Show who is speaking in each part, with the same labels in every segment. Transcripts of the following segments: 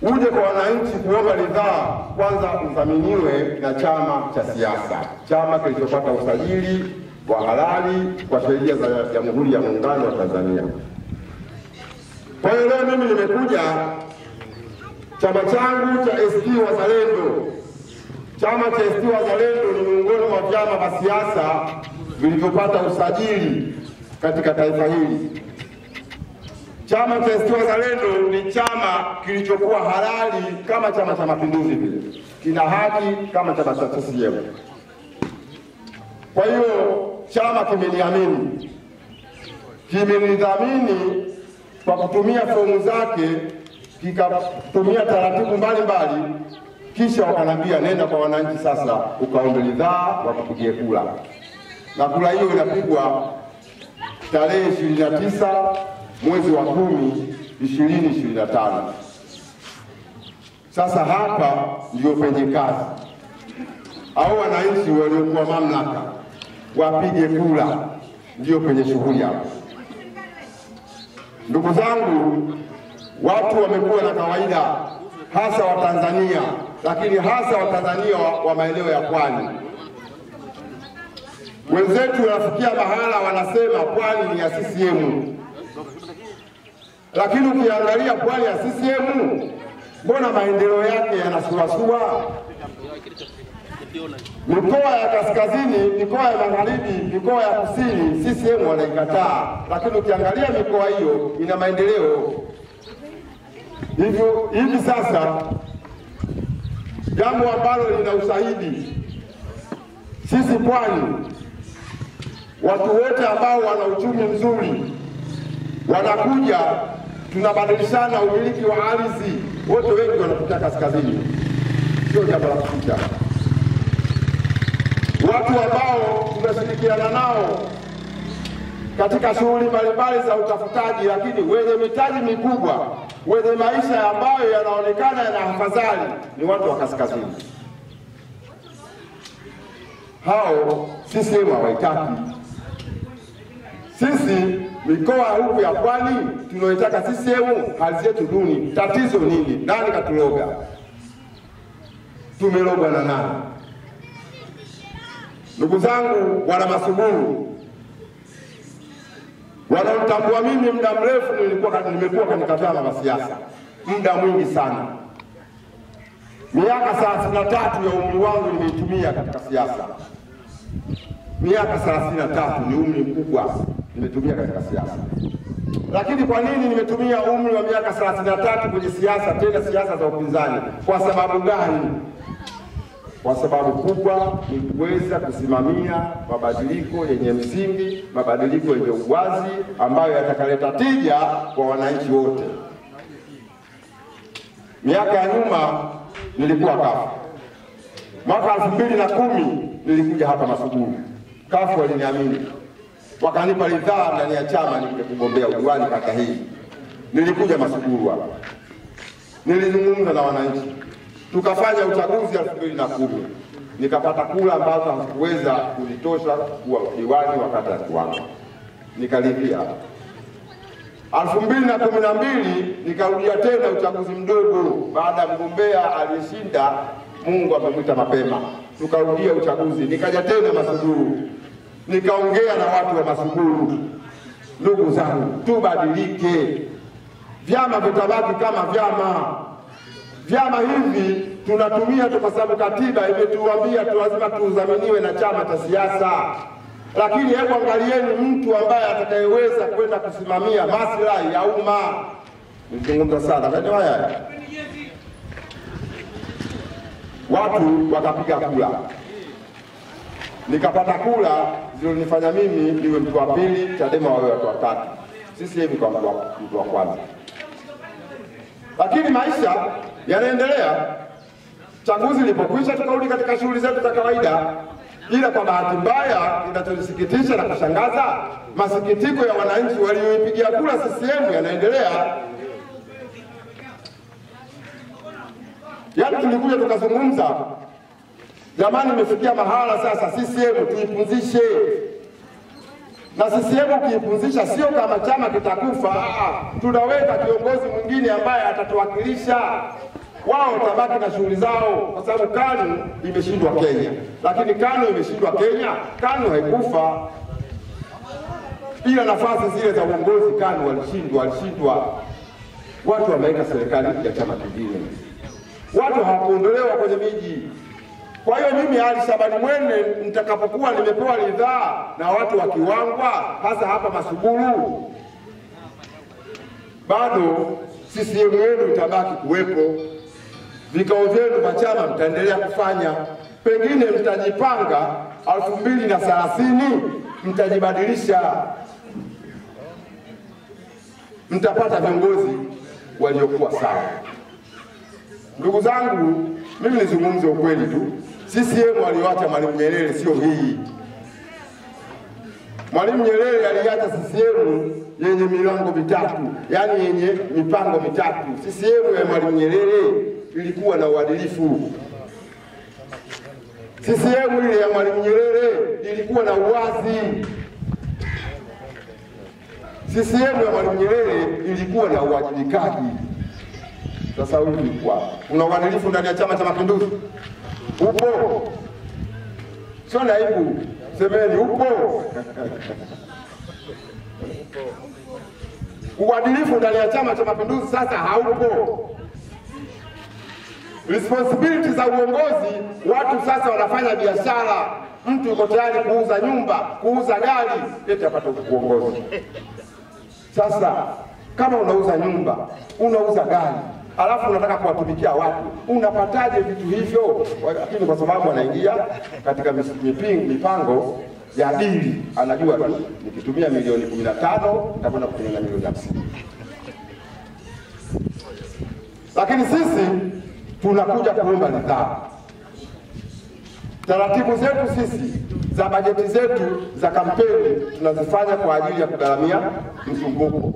Speaker 1: Uje kwa wananchi kuomba ridhaa, kwanza udhaminiwe na chama cha siasa, chama kilichopata usajili wa halali kwa sheria za Jamhuri ya Muungano wa Tanzania. Kwa hiyo leo mimi nimekuja, chama changu cha ACT Wazalendo. Chama cha ACT Wazalendo ni miongoni mwa vyama vya siasa vilivyopata usajili katika taifa hili. Chama cha ACT Wazalendo ni chama kilichokuwa halali kama Chama cha Mapinduzi vile, kina haki kama chama cha CCM. Kwa hiyo chama kimeniamini, kimenidhamini kwa kutumia fomu zake, kikatumia taratibu mbalimbali, kisha wakanambia nenda kwa wananchi sasa ukaombe ridhaa wakupigie kura. Na kura hiyo inapigwa tarehe 29 mwezi wa 10 2025. Sasa hapa ndio penye kazi. Au wananchi waliokuwa mamlaka wapige kura, ndio penye shughuli hapo. Ndugu zangu, watu wamekuwa na kawaida, hasa wa Tanzania, lakini hasa wa Tanzania wa maeneo ya pwani. Wenzetu wanafikia mahala wanasema pwani ni ya CCM. Lakini ukiangalia pwani ya CCM, mbona maendeleo yake yanasuasua? Mikoa ya kaskazini, mikoa ya magharibi, mikoa ya kusini, CCM wanaikataa. Lakini ukiangalia mikoa hiyo ina maendeleo. Hivyo hivi sasa, jambo ambalo lina ushahidi, sisi pwani, watu wote ambao wana uchumi mzuri wanakuja, tunabadilishana umiliki wa ardhi, wote wengi wanatoka kaskazini. Sio jambo la kuficha. Watu ambao tunashirikiana nao katika shughuli mbalimbali za utafutaji, lakini wenye mitaji mikubwa, wenye maisha ambayo yanaonekana yana afadhali, ni watu wa kaskazini. Hao CCM hawaitaki. Sisi mikoa huku ya pwani tunaoitaka CCM, hali zetu duni. Tatizo nini? Nani katuloga? Tumelogwa na nani? Ndugu zangu wana Masuguru, wanaotambua mimi muda mrefu nimekuwa katika vyama vya siasa muda mwingi sana. Miaka 33 ya umri wangu nimeitumia katika siasa. Miaka 33 ni umri mkubwa nimetumia katika siasa. Lakini kwa nini nimetumia umri wa miaka 33 kwenye siasa, tena siasa za upinzani? Kwa sababu gani? Kwa sababu kubwa ni kuweza kusimamia mabadiliko yenye msingi, mabadiliko yenye uwazi ambayo yatakaleta tija kwa wananchi wote. Miaka ya nyuma nilikuwa kafu. Mwaka 2010 nilikuja hapa Masuguru. Kafu waliniamini, wakanipa ridhaa ndani ya chama nije kugombea udiwani kata hii. Nilikuja Masuguru hapa, nilizungumza na wananchi, tukafanya uchaguzi 2010. Nikapata kura ambazo hazikuweza kunitosha kuwa diwani wa kata ya Kiwanga, nikalipia. 2012 nikarudia tena uchaguzi mdogo, baada ya mgombea alishinda, Mungu amemwita mapema. Tukarudia uchaguzi, nikaja tena Masuguru, nikaongea na watu wa Masuguru. Ndugu zangu, tubadilike. Vyama vitabaki kama vyama. Vyama hivi tunatumia tu kwa sababu katiba imetuambia tu lazima tudhaminiwe na chama cha siasa. Lakini hebu angalieni mtu ambaye atakayeweza kwenda kusimamia maslahi ya umma. Nilizungumza sana maeneo haya. Watu wakapiga kura. Nikapata kura zilizonifanya mimi niwe mtu wa pili, Chadema wawe watu watatu. Sisi hivi kwa mtu wa kwanza. Lakini maisha yanaendelea. Chaguzi ilipokwisha tukarudi katika shughuli zetu za kawaida. Ila kwa bahati mbaya, kinachosikitisha na kushangaza, masikitiko ya wananchi walioipigia kura CCM yanaendelea. Yaani tulikuja tukazungumza, jamani, imefikia mahala sasa CCM tuipumzishe. Na CCM ukiipumzisha sio kama chama kitakufa, tunaweka kiongozi mwingine ambaye atatuwakilisha. Wao watabaki na shughuli zao, kwa sababu KANU imeshindwa Kenya. Lakini KANU imeshindwa Kenya, KANU haikufa. Ila nafasi zile za uongozi KANU walishindwa. Watu wameweka serikali ya chama kingine. Watu hawakuondolewa kwenye miji. Kwa hiyo mimi Ali Shabani Mwene nitakapokuwa nimepewa ridhaa na watu wa Kiwangwa, hasa hapa Masuguru, bado CCM yenu itabaki kuwepo. Vikao vyenu vya chama mtaendelea kufanya. Pengine mtajipanga 2030 mtajibadilisha, mtapata viongozi waliokuwa sawa. Ndugu zangu, mimi nizungumze ukweli tu. CCM aliyoacha Mwalimu Nyerere sio hii. Mwalimu Nyerere aliacha CCM yenye milango mitatu, yani yenye mipango mitatu. CCM ya Mwalimu Nyerere ilikuwa na uadilifu. CCM ile ya Mwalimu Nyerere ilikuwa na uwazi. CCM ya Mwalimu Nyerere ilikuwa na uwajibikaji. Sasa huyu ulikuwa una uadilifu ndani ya Chama cha Mapinduzi? Upo? Sio naibu, semeni upo. Uadilifu ndani ya Chama cha Mapinduzi sasa haupo. Responsibility za uongozi, watu sasa wanafanya biashara. Mtu yuko tayari kuuza nyumba, kuuza gari, eti apate uongozi. Sasa kama unauza nyumba, unauza gari, alafu unataka kuwatumikia watu, unapataje vitu hivyo? Lakini kwa sababu anaingia katika mipango ya dili, anajua tu nikitumia milioni 15 nitakwenda kutengeneza milioni 50. Lakini sisi tunakuja kuomba ridhaa. Taratibu zetu sisi za bajeti zetu za kampeni tunazifanya kwa ajili ya kugharamia mzunguko.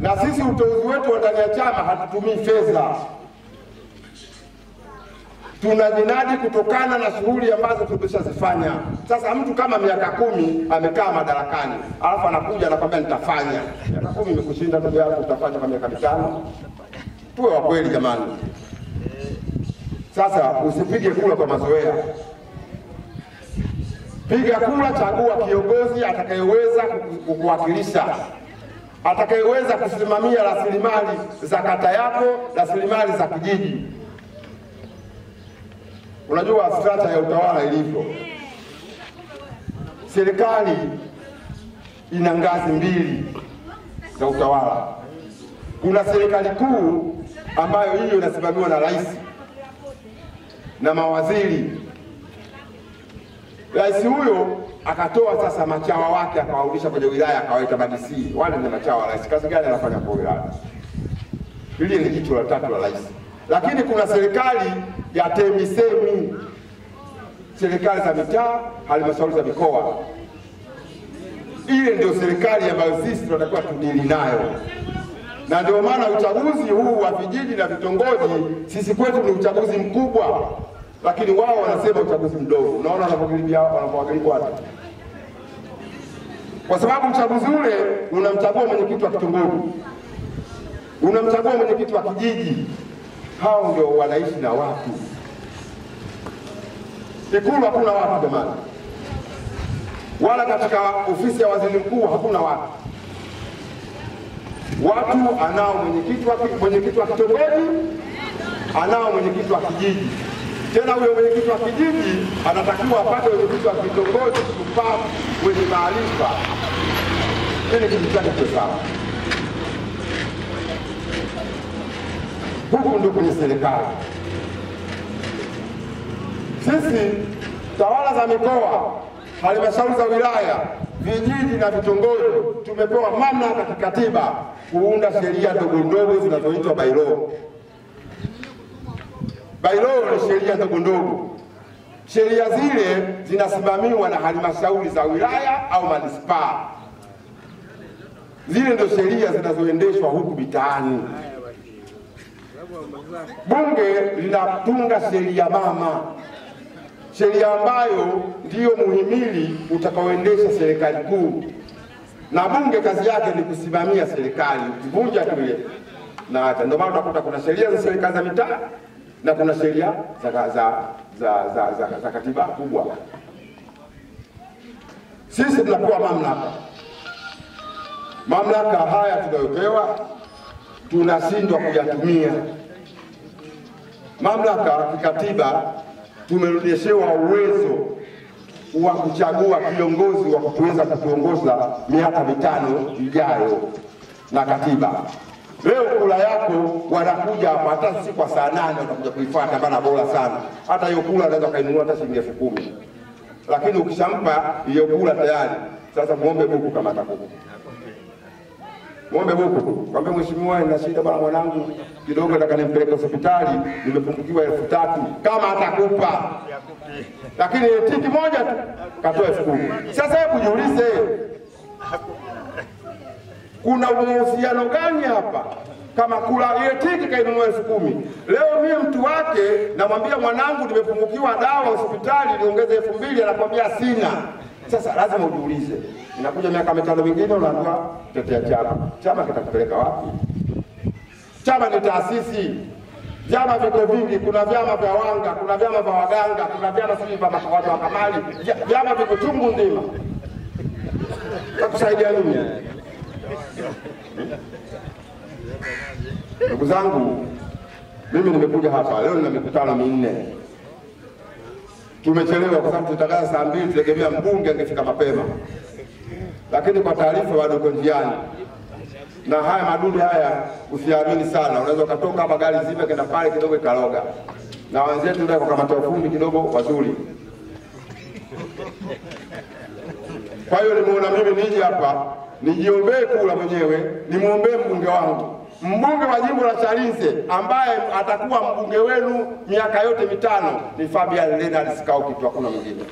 Speaker 1: Na sisi uteuzi wetu wa ndani ya chama hatutumii fedha. Tunajinadi kutokana na shughuli ambazo tumeshazifanya. Sasa mtu kama miaka 10 amekaa madarakani, alafu anakuja anakwambia nitafanya. Miaka 10 imekushinda ndugu yako, utafanya kwa miaka 5? Tuwe wa kweli jamani. Sasa usipige kura kwa mazoea. Piga kura, chagua kiongozi atakayeweza kukuwakilisha, atakayeweza kusimamia rasilimali za kata yako, rasilimali za kijiji. Unajua structure ya utawala ilivyo. Serikali ina ngazi mbili za utawala. Kuna serikali kuu ambayo hiyo inasimamiwa na rais na mawaziri. Rais huyo akatoa sasa machawa wake akawarudisha kwenye wilaya, akawaita BDC. Wale ni machawa wa rais. Kazi gani anafanya kwa wilaya? Hili ni jicho la tatu la rais. Lakini kuna serikali ya TAMISEMI, serikali za mitaa, halmashauri za mikoa. Ile ndio serikali ambayo sisi tunatakiwa tudili nayo. Na ndio maana uchaguzi huu wa vijiji na vitongoji sisi kwetu ni uchaguzi mkubwa, lakini wao wanasema uchaguzi mdogo. Unaona wanapokaribia wanapowakaribia watu. Kwa sababu uchaguzi ule unamchagua mwenyekiti wa kitongoji, unamchagua mwenyekiti wa kijiji. Hao ndio wanaishi na watu. Ikulu hakuna watu jamani, wala katika ofisi ya waziri mkuu hakuna watu. Watu anao mwenyekiti wa kitongoji, anao mwenyekiti wa kijiji. Tena huyo mwenyekiti wa kijiji anatakiwa apate mwenyekiti wa kitongoji shupavu mwenye maarifa ili kijiji chake kiwe sawa. Huku ndio kwenye serikali. Sisi tawala za mikoa, halmashauri za wilaya, vijiji na vitongoji tumepewa mamlaka kikatiba kuunda sheria ndogo ndogo zinazoitwa bylaw. Bylaw ni sheria ndogo ndogo. Sheria zile zinasimamiwa na halmashauri za wilaya au manispaa. Zile ndio sheria zinazoendeshwa huku mitaani. Bunge linatunga sheria mama. sheria ambayo ndiyo muhimili utakaoendesha serikali kuu, na bunge kazi yake ni kusimamia serikali, kuvunja tu ile. Na hata ndio maana utakuta kuna sheria za serikali za mitaa na kuna sheria za katiba kubwa. Sisi tunakuwa mamlaka. Mamlaka haya tunayopewa tunashindwa kuyatumia. Mamlaka kikatiba tumerudishiwa uwezo wa kuchagua kiongozi wa kutuweza kutuongoza miaka 5 ijayo na katiba. Leo kula yako wanakuja hapa hata si kwa saa 8 watakuja kuifuata bana, bora sana. Hata hiyo kula unaweza kainunua hata shilingi 10,000. Lakini ukishampa hiyo kula tayari, sasa muombe buku kama atakupa. Muombe buku. Mwambie mheshimiwa, nina shida bwana, mwanangu kidogo nataka nimpeleke hospitali, nimepungukiwa 3,000, kama atakupa. Lakini tiki moja tu katoa 10,000. Sasa hebu jiulize, kuna uhusiano gani hapa? Kama kula ile tiki kainunua 10,000. Leo mimi mtu wake namwambia mwanangu nimepungukiwa dawa hospitali niongeze 2,000, anakuambia sina. Sasa lazima ujiulize. Inakuja miaka 5 mingine unaambiwa tetea chama. Chama kitakupeleka wapi? Chama ni taasisi. Vyama viko vingi, kuna vyama vya wanga, kuna vyama vya waganga, kuna vyama sijui vya watu wa kamali. Vyama viko chungu nzima. Takusaidia nini? Ndugu zangu, mimi nimekuja hapa leo nina mikutano 4. Tumechelewa kwa sababu tulitangaza saa 2, tutegemea mbunge angefika mapema. Lakini kwa taarifa bado uko njiani. Na haya madudu haya usiamini sana. Unaweza ukatoka hapa gari zima kenda pale kidogo ikaloga. Na wenzetu ndio kwa kamata ufundi kidogo wazuri. Kwa hiyo nimeona mimi nije hapa nijiombee kula mwenyewe, nimuombee mbunge wangu. Mbunge wa jimbo la Chalinze ambaye atakuwa mbunge wenu miaka yote 5 ni Fabian Leonard Sikauki tu, hakuna mwingine.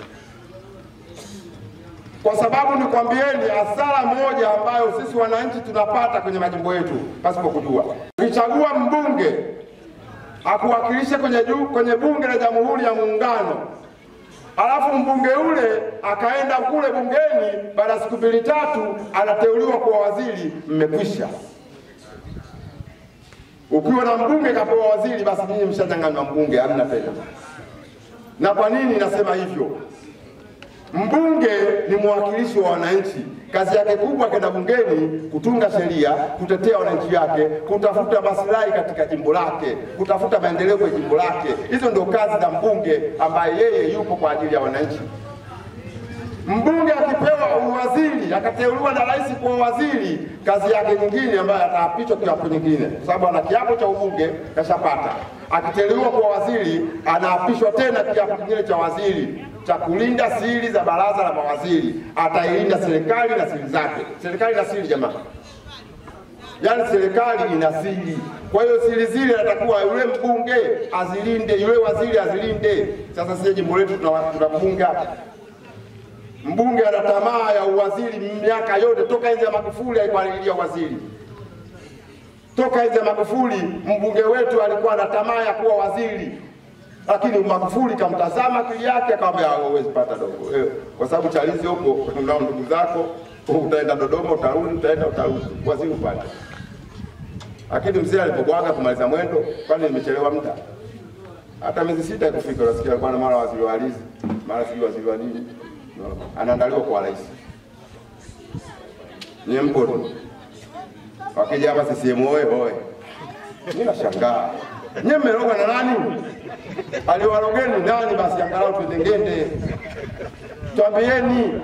Speaker 1: Kwa sababu nikwambieni hasara moja ambayo sisi wananchi tunapata kwenye majimbo yetu pasipo kujua. Ukichagua mbunge akuwakilishe kwenye bunge la Jamhuri ya Muungano, alafu mbunge ule akaenda kule bungeni, baada siku 2 3 anateuliwa kuwa waziri, mmekwisha. Ukiwa na mbunge kapewa waziri, basi nyinyi mshachanganywa mbunge, hamna tena. Na kwa nini nasema hivyo? Mbunge ni mwakilishi wa wananchi. Kazi yake kubwa kwenda bungeni kutunga sheria, kutetea wananchi wake, kutafuta maslahi katika jimbo lake, kutafuta maendeleo kwa jimbo lake. Hizo ndio kazi za mbunge ambaye yeye yupo kwa ajili ya wananchi. Mbunge akipewa uwaziri, akateuliwa na rais kuwa waziri, kazi yake nyingine ambayo ataapishwa kiapo nyingine, kwa sababu ana kiapo cha ubunge kashapata. Akiteuliwa kuwa waziri, anaapishwa tena kiapo kingine cha waziri cha kulinda siri za baraza la mawaziri. Atailinda serikali na siri zake. Serikali na siri jamaa. Yaani serikali ina siri. Kwa hiyo siri zile atakuwa yule mbunge azilinde, yule waziri azilinde. Sasa sisi jimbo letu tuna mbunge hapa. Mbunge ana tamaa ya uwaziri miaka yote, toka enzi ya Magufuli alikuwa analilia waziri. Toka enzi ya Magufuli mbunge wetu alikuwa na tamaa ya kuwa waziri. Lakini Magufuli kamtazama akili yake akamwambia huwezi pata dogo. Kwa sababu Chalinze huko unao ndugu zako, utaenda Dodoma utarudi, utaenda utarudi, waziri upate. Lakini mzee alipobwaga kumaliza mwendo, kwani nimechelewa muda. Hata miezi 6 ikufika unasikia bwana mara waziri wa ardhi, mara sijui waziri wa nini. Anaandaliwa kwa rais. Ni mpo. Wakija hapa CCM oye oye. Mimi nashangaa. Nyie mmeroga na nani? Aliwarogeni nani basi angalau tuendengende. Tuambieni.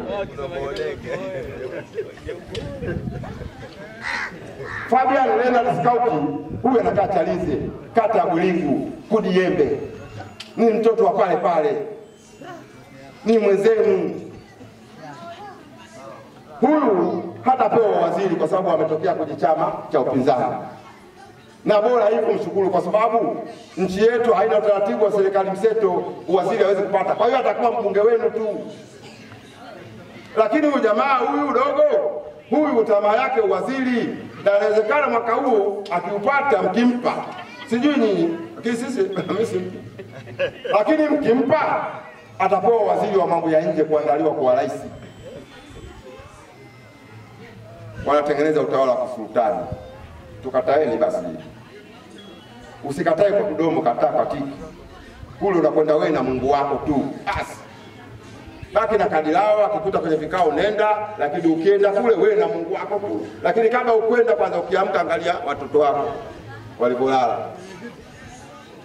Speaker 1: Fabian Leonard Sikauki huyu anakaa Chalinze, kata ya Bulingu, Kudiyembe. Ni mtoto wa pale pale. Ni mwenzenu. Huyu hatapewa waziri kwa sababu ametokea kwenye chama cha upinzani. Na bora hivyo mshukuru, kwa sababu nchi yetu haina utaratibu wa serikali mseto, waziri hawezi kupata. Kwa hiyo atakuwa mbunge wenu tu. Lakini huyu jamaa huyu dogo, huyu tamaa yake uwaziri, na inawezekana mwaka huu akiupata mkimpa. Sijui nyinyi, lakini sisi mimi. Lakini mkimpa Atapewa waziri wa mambo ya nje kuandaliwa kwa rais. Wanatengeneza utawala wa kisultani. Tukataeni basi. Usikatae kwa mdomo, kataa kwa tiki. Kule unakwenda wewe na Mungu wako tu. Basi. Baki na kadi lao, akikuta kwenye vikao nenda, lakini ukienda kule wewe na Mungu wako tu. Lakini kama ukwenda kwanza, ukiamka angalia watoto wako walipolala.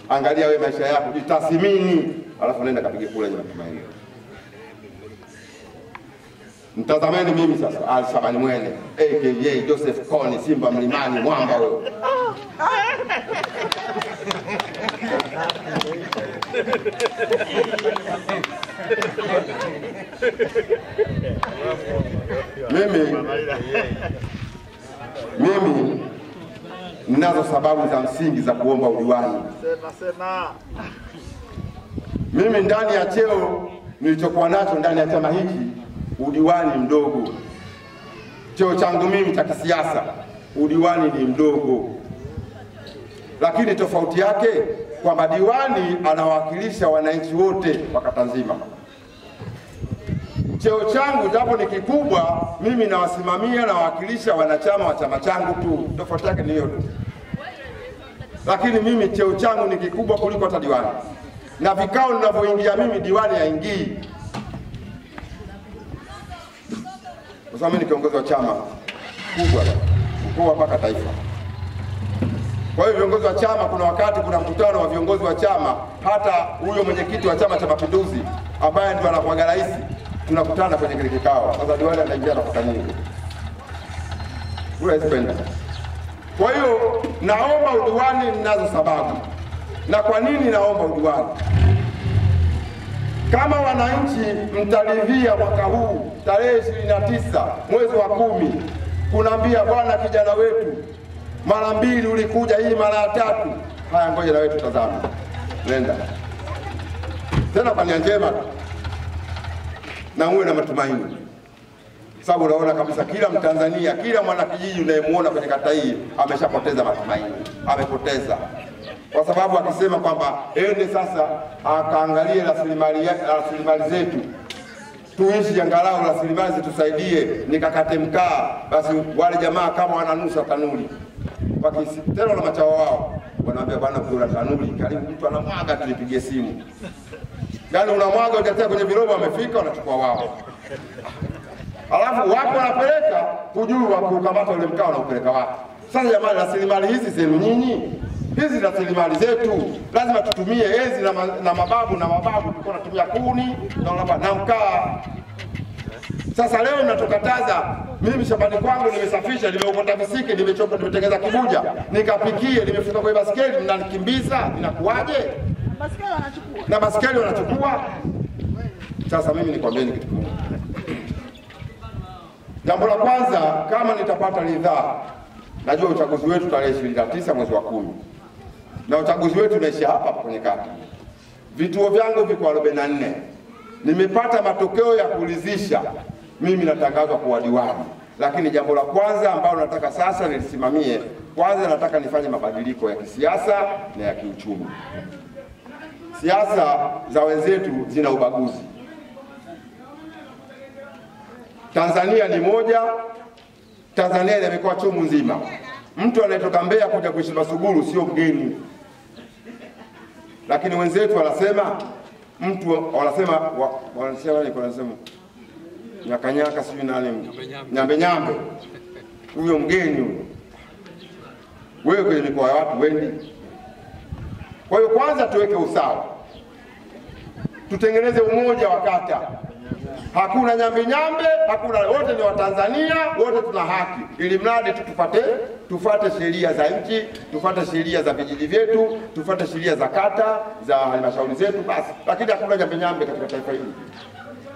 Speaker 1: Angalia wewe maisha yako, jitathmini, alafu nenda kapige kula yenye matumaini. Mtazameni mimi sasa, Ali Shabani Mwene, aka Joseph Kony, Simba Mlimani, mwamba wewe. Mimi ninazo sababu za msingi za kuomba udiwani.
Speaker 2: Sema.
Speaker 1: Mimi ndani ya cheo nilichokuwa nacho ndani ya chama hiki, udiwani mdogo. Cheo changu mimi cha kisiasa, udiwani ni mdogo. Lakini tofauti yake kwamba diwani anawakilisha wananchi wote wa kata nzima. Cheo changu japo ni kikubwa, mimi nawasimamia na wakilisha wanachama wa chama changu tu. Tofauti yake ni hiyo tu. Lakini mimi cheo changu ni kikubwa kuliko hata diwani. Na vikao ninavyoingia mimi diwani haingii. Kwa sababu mimi ni kiongozi wa chama kubwa, mkoa mpaka taifa. Kwa hiyo viongozi wa chama, kuna wakati kuna mkutano wa viongozi wa chama, hata huyo mwenyekiti wa Chama cha Mapinduzi ambaye ndio anakuwa rais, tunakutana kwenye kile kikao. Sasa diwani anaingia na kusanyika. Huyo hawezi. Kwa hiyo naomba udiwani, ninazo sababu. Na kwa nini naomba udiwani? Kama wananchi mtaridhia mwaka huu tarehe 29 mwezi wa 10 kunaambia bwana kijana wetu mara mbili ulikuja, hii mara ya tatu. Haya, ngoja na wewe tutazame. Nenda. Tena kwa nia njema na uwe na matumaini. Sababu unaona kabisa kila Mtanzania, kila mwanakijiji unayemuona kwenye kata hii ameshapoteza matumaini. Amepoteza. Kwa sababu akisema kwamba ende sasa akaangalie rasilimali zetu, tuishi angalau rasilimali zitusaidie, nikakate mkaa, basi wale jamaa kama wananusa tanuri, wakisitelo na machao wao wanaambia bwana kuna tanuri karibu, mtu anamwaga, tulipigie simu. Yaani unamwaga utatia kwenye viroba, wamefika wanachukua wao. Alafu wapo wanapeleka, hujui wakukamata ule mkaa wanaupeleka wapi. Sasa jamani, rasilimali hizi zenu nyinyi, hizi rasilimali zetu, lazima tutumie. Enzi na mababu na mababu tulikuwa tunatumia kuni na mkaa. Sasa leo mnatukataza. Mimi shambani kwangu nimesafisha, nimeokota visiki, nimechoka, nimetengeneza kibuja, nikapikie, nimefunga kwa baskeli, mnanikimbiza, inakuwaje?
Speaker 2: Baskeli wanachukua.
Speaker 1: Na baskeli wanachukua. Sasa mimi nikwambieni kitu kimoja. Jambo la kwanza, kama nitapata ridhaa, najua uchaguzi wetu tarehe 29 mwezi wa 10. Na uchaguzi wetu unaishia hapa kwenye kata. Vituo vyangu viko 44. Nimepata matokeo ya kuridhisha, mimi natangazwa kuwa diwani. Lakini jambo la kwanza ambalo nataka sasa nilisimamie, kwanza nataka nifanye mabadiliko ya kisiasa na ya kiuchumi. Siasa za wenzetu zina ubaguzi. Tanzania ni moja, Tanzania ina mikoa chungu nzima. Mtu anayetoka Mbeya kuja kuishi Masuguru sio mgeni. Lakini wenzetu wanasema mtu wanasema wanasema nini, wanasema nyakanyaka sijui nani, nyambe nyambe, huyo mgeni huyo. Wewe kwenye mikoa ya watu wendi. Kwa hiyo kwanza tuweke usawa, tutengeneze umoja wa kata. Hakuna nyambe nyambe, hakuna, wote ni Watanzania, wote tuna haki. Ili mradi tufuate sheria za nchi, tufuate sheria za vijiji vyetu, tufuate sheria za kata, za halmashauri zetu basi. Lakini hakuna nyambe nyambe katika taifa hili.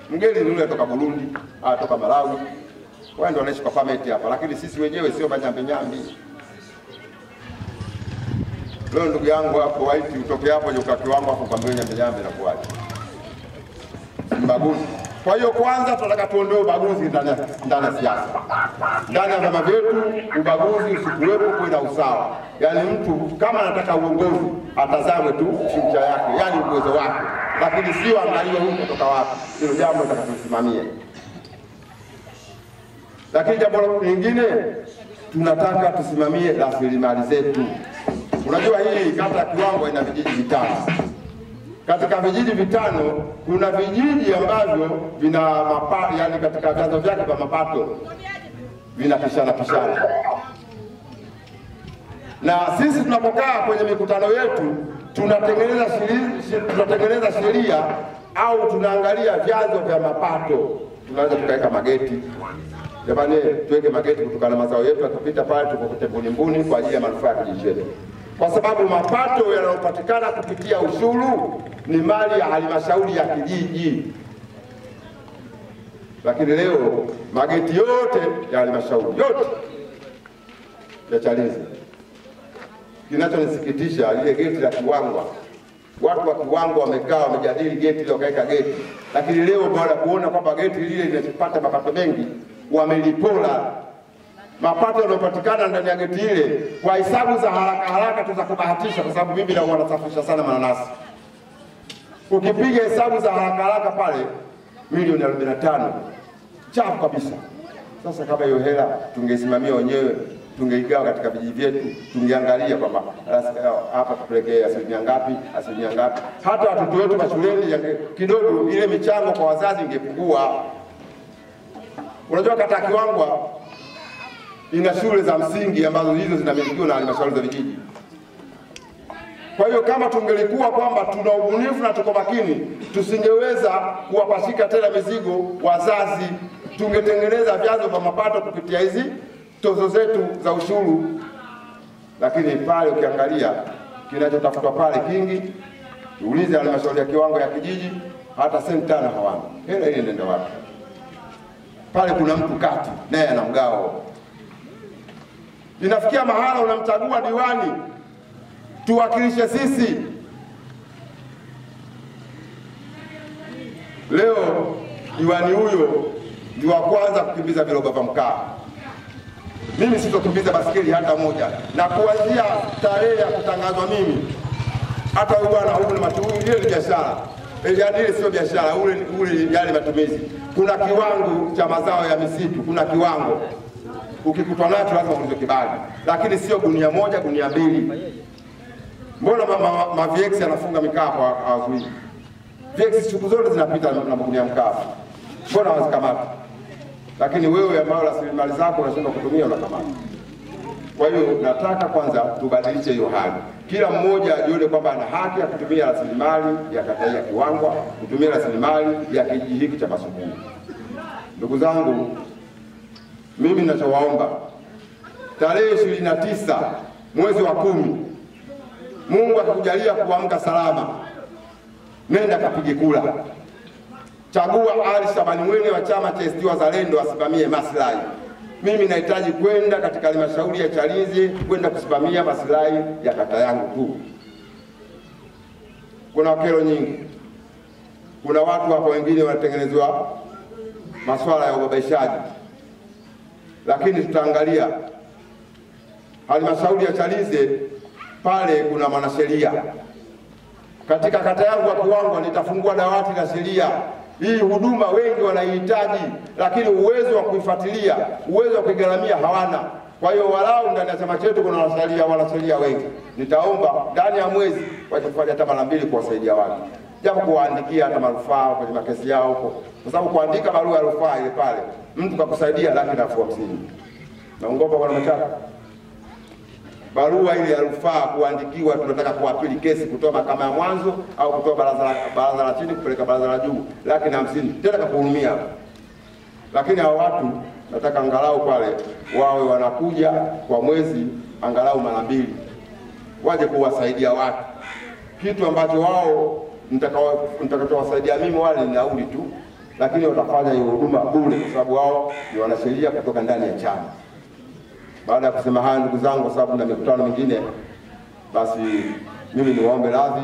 Speaker 1: Mgeni ni yule kutoka Burundi, kutoka Malawi. Wao ndio wanaishi kwa permit hapa, lakini sisi wenyewe sio manyambe nyambe. Leo ndugu yangu hapo White, utoke hapo nyoka kiwango hapo kwambie nyambe nyambe na kuaje. Mbaguzi. Kwa hiyo kwanza tunataka tuondoe ubaguzi ndani ya siasa. Ndani ya vyama vyetu ubaguzi usikuwepo, kuwe na usawa. Yaani mtu kama anataka uongozi atazame tu future yake, yaani uwezo wake. lakini sio angaliwe huyu kutoka wapi. Hilo jambo nataka tulisimamie. Lakini jambo lingine tunataka tusimamie rasilimali zetu. Unajua hii kata ya Kiwangwa ina vijiji 5. Katika vijiji 5 kuna vijiji ambavyo vina mapato, yani katika vyanzo vyake vya mapato vinapishana pishana. Na sisi tunapokaa kwenye mikutano yetu tunatengeneza sheria au tunaangalia vyanzo vya mapato. Tunaweza tukaweka mageti. Jamani, tuweke mageti kutokana na mazao yetu yakipita pale tukokote mbuni kwa ajili ya manufaa ya kijiji chetu. Kwa sababu mapato yanayopatikana kupitia ushuru ni mali ya halmashauri ya kijiji. Lakini leo mageti yote ya halmashauri yote ya Chalinze. Kinachonisikitisha ile geti la Kiwangwa. Watu wa Kiwangwa wamekaa wamejadili geti ile wakaweka geti. Lakini leo baada kuona kwamba geti lile linapata mapato mengi, wamelipola. Mapato yanayopatikana ndani ya geti ile kwa hesabu za haraka haraka tu za kubahatisha, kwa sababu mimi na wanasafisha sana mananasi. Ukipiga hesabu za haraka haraka pale milioni 45 chafu kabisa. Sasa kama hiyo hela tungesimamia wenyewe, tungeigawa katika vijiji vyetu, tungeangalia kwamba hapa tupelekee asilimia ngapi, asilimia ngapi. Hata watoto wetu mashuleni kidogo ile michango kwa wazazi ingepungua. Unajua kata ya Kiwangwa ina shule za msingi ambazo hizo zinamilikiwa na halmashauri za vijiji. Kwa hiyo kama tungelikuwa kwamba tuna ubunifu na tuko makini, tusingeweza kuwapashika tena mizigo wazazi. Tungetengeneza vyanzo vya mapato kupitia hizi tozo zetu za ushuru. Lakini pale ukiangalia kinachotafutwa pale kingi, tuulize halmashauri ya Kiwangwa ya kijiji, hata senti 5 hawana. Hela ile inaenda wapi? Pale kuna mtu kati naye ana mgao. Inafikia mahala unamchagua diwani tuwakilishe sisi. Leo diwani huyo ndio wa kwanza kukimbiza viroba vya mkaa. Mimi sitokimbiza basikeli hata moja. Na kuanzia tarehe ya kutangazwa mimi, hata huyu bwana huyu ni matumizi, ile ni biashara. Ile sio biashara, ule yale matumizi. Kuna kiwango cha mazao ya misitu, kuna kiwango. Ukikutwa nacho lazima uulize kibali. Lakini sio gunia moja, gunia mbili. Mbona ma VX anafunga mikaa kwa hawazuii? VX siku zote zinapita na magunia mkaa. Mbona hawazikamati? Lakini wewe ambao rasilimali zako unashindwa kutumia unakamata. Kwa hiyo nataka kwanza tubadilishe hiyo hali. Kila mmoja ajione kwamba ana haki ya kutumia rasilimali ya kata ya Kiwangwa, kutumia rasilimali ya kijiji hiki cha Masuguni. Ndugu zangu, mimi ninachowaomba, tarehe 29 mwezi wa 10, Mungu akikujalia kuamka salama, nenda kapige kura. Chagua Ali Shabani Mwene wa chama cha ACT Wazalendo asimamie maslahi. Mimi nahitaji kwenda katika halmashauri ya Chalinze kwenda kusimamia maslahi ya kata yangu tu. Kuna kero nyingi. Kuna watu hapo wengine wanatengenezwa masuala ya ubabaishaji. Lakini tutaangalia halmashauri ya Chalinze pale kuna mwanasheria. Katika kata yangu ya Kiwangwa nitafungua dawati la sheria. Hii huduma wengi wanaihitaji, lakini uwezo wa kuifuatilia, uwezo wa kuigharamia hawana. Kwa hiyo walau ndani ya chama chetu kuna wanasheria wengi. Nitaomba ndani ya mwezi waje hata mara mbili kuwasaidia watu. Japo kuwaandikia hata marufaa kwenye makesi yao huko. Kwa sababu kuandika barua ya rufaa ile pale, mtu kakusaidia 150,000. Naongopa kwa machaka. Barua ile ya rufaa kuandikiwa, tunataka kuapili kesi kutoa mahakama ya mwanzo au kutoa baraza la chini kupeleka baraza la juu, 150,000 tena kakuhurumia. Lakini hao watu nataka angalau pale wawe wanakuja kwa mwezi angalau mara mbili, waje kuwasaidia watu. Kitu ambacho wao nitakachowasaidia mimi wale ni nauli tu, lakini watafanya hiyo huduma bure kwa sababu wao ni wanasheria kutoka ndani ya chama. Baada ya kusema haya ndugu zangu, kwa sababu na mikutano mingine, basi mimi niwaombe radhi.